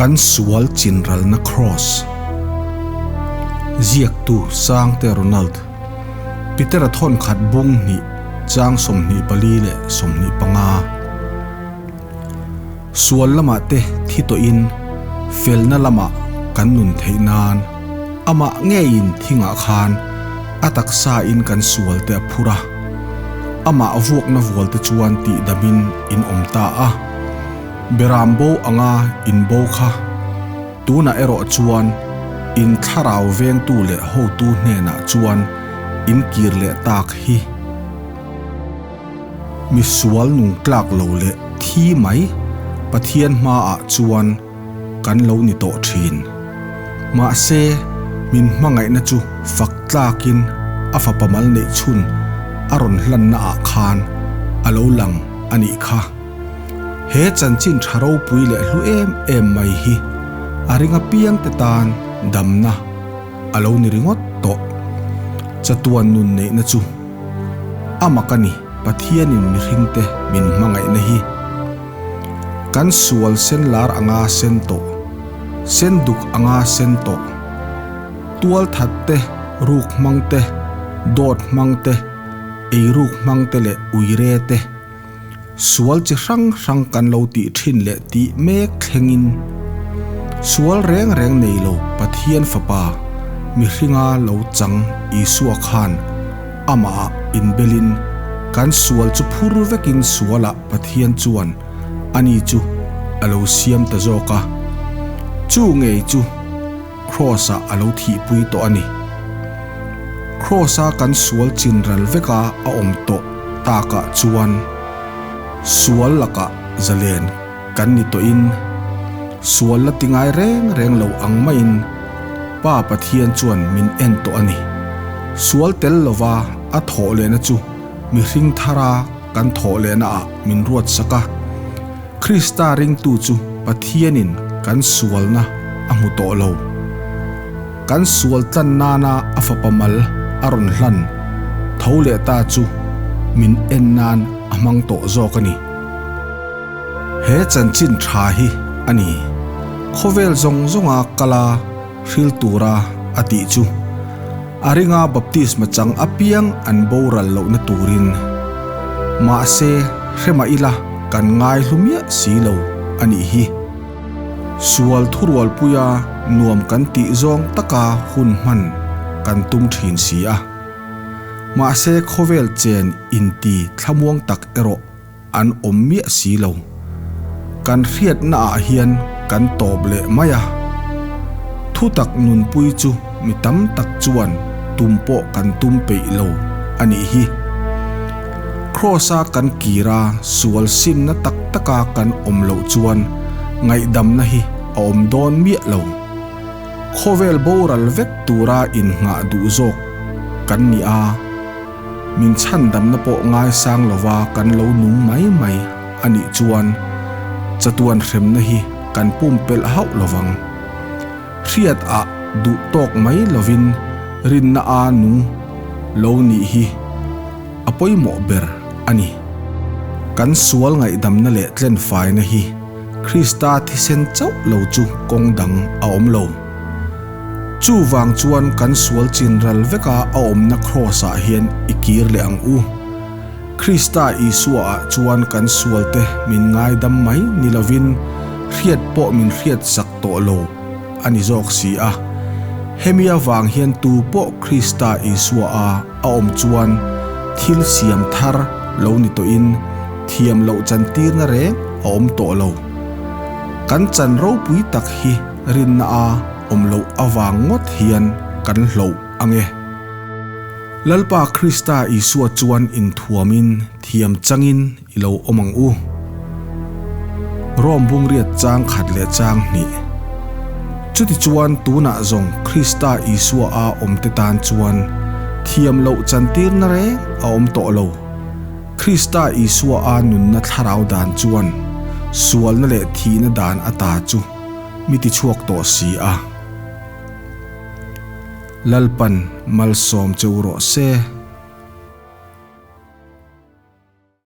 Kan sual chinralna Kraws. Ziaktu Sangte Ronald. Petera thawnkhat bung hnih chang 24 leh 25. Sual lamah te thi tawhin felna lamah kan nun theih nan amah ngeiin thingah khan a taksa in kan sual te a phur a, amah vuakna vual te chuan tihdamin in awm ta a. Beram bo anga in bo kha tunah erawh chuan in thlarau vengtu leh hotu hnenah chuan in kir leh tak hi. Mi sual nung tlak lo leh thi mai Pathian hmaah chuan kan lo ni tawh thin. Mahse, min hmangaihna chu fak tlakin a fapa mal neih chhun a rawn hlannaah khan a lo lang a nih kha. He chanchin tha ropui leh hlu em em mai hi a ring apiangte tan damna a lo ni ringawt tawh. Chatuan nun neihna chu. A mak a ni, Pathianin mihringte min hmangaihna hi. Kan sual sen lar anga sen tawh, sen duk anga sen tawh, tual that te, ruk hmang te, dawt hmang te, eiruk hmang te leh uire te, sual chi hrang hrang kan lo tih thin leh tih mek thlengin, sual reng reng nei lo Pathian Fapa mihringa lo chang Isua khan amah inbelin kan sual chu phur vekin sualah Pathian chuan ani chu a lo siam ta zawk a, chu ngei chu Kraws-ah a lo thihpui tawh a ni. Kraws-a kan sual chinral veka a awm tawh takah chuan sual lakah zalen kan ni tawhin sual la ti ngai reng reng lo ang maiin Pa Pathian chuan min en tawh a ni. Sual tel lova a thawh lehna chu mihring thara kan thawh lehnaah min ruatsak a. Krista ringtu chu Pathianin kan sualna a hmu tawh lo. Kan sual tlan nana a fapa mal a rawn hlan tho leh ta chu min en nan a hmang tawh zawk a ni. He chanchin tha hi a ni, khawvel zawng zawnga kala hril tura a tih chu. A ringa baptisma chang apiang an boral lohna turin. Mahse, hre mah ila kan ngai hlu miah si lo a nih hi. Sual thurualpuia nuam kan tih zawng taka hun hman kan tum thin si a. Mahse khawvel chen inti thlamuang tak erawh an awm miah si lo. Kan hriatna ah hian kan tawp leh mai a. Thutak nunpui chu mi tam tak chuan tum pawh kan tum peih lo a nih hi. Kraws-a kan kir a sual simna tak taka kan awm loh chuan ngaihdamna hi a awm dawn miah lo. Khawvel boral vek tura innghah duh zawk kan ni a. Min chhandamna pawh ngaisang lova kan lo nung mai mai a nih chuan chatuan hremna hi kan pumpelh hauh lovang. Hriat ah duh tawk mai lovin rinna a nung lo nih hi a pawimawh ber a ni. Kan sual ngaihdamna leh tlenfaina hi Krista thisen chauh lo chu kawng dang a awm lo. Chuvang chuan kan sual chin ral veka a awmna Kraws-ah hian i kir leh ang u. Krista Isua-ah chuan kan sualte min ngaidam mai ni lovin hriat pawh min hriat sak tawh lo a ni zawk si a. Hemi avang hian tu pawh Krista Isua-a a awm chuan thil siam thar lo ni tawhin thiam loh chantirna reng a awm tawh lo. Kan chan ropui tak hi rinna a awm loh avang ngawt hian kan hloh ang e. Lalpa Krista Isua chuan inthuamin thiam changin i lo awm ang u. Rom bungriat chang khat leh chang hnih. Chutichuan tunah zawng Krista Isua a awmte tan chuan thiam loh chantirna reng a awm tawh lo. Krista Isua a nunna thlarau dan chuan sualna leh thihna dan ata chu mi ti chhuak tawh si a. Lalpan malsawm che u rawh se.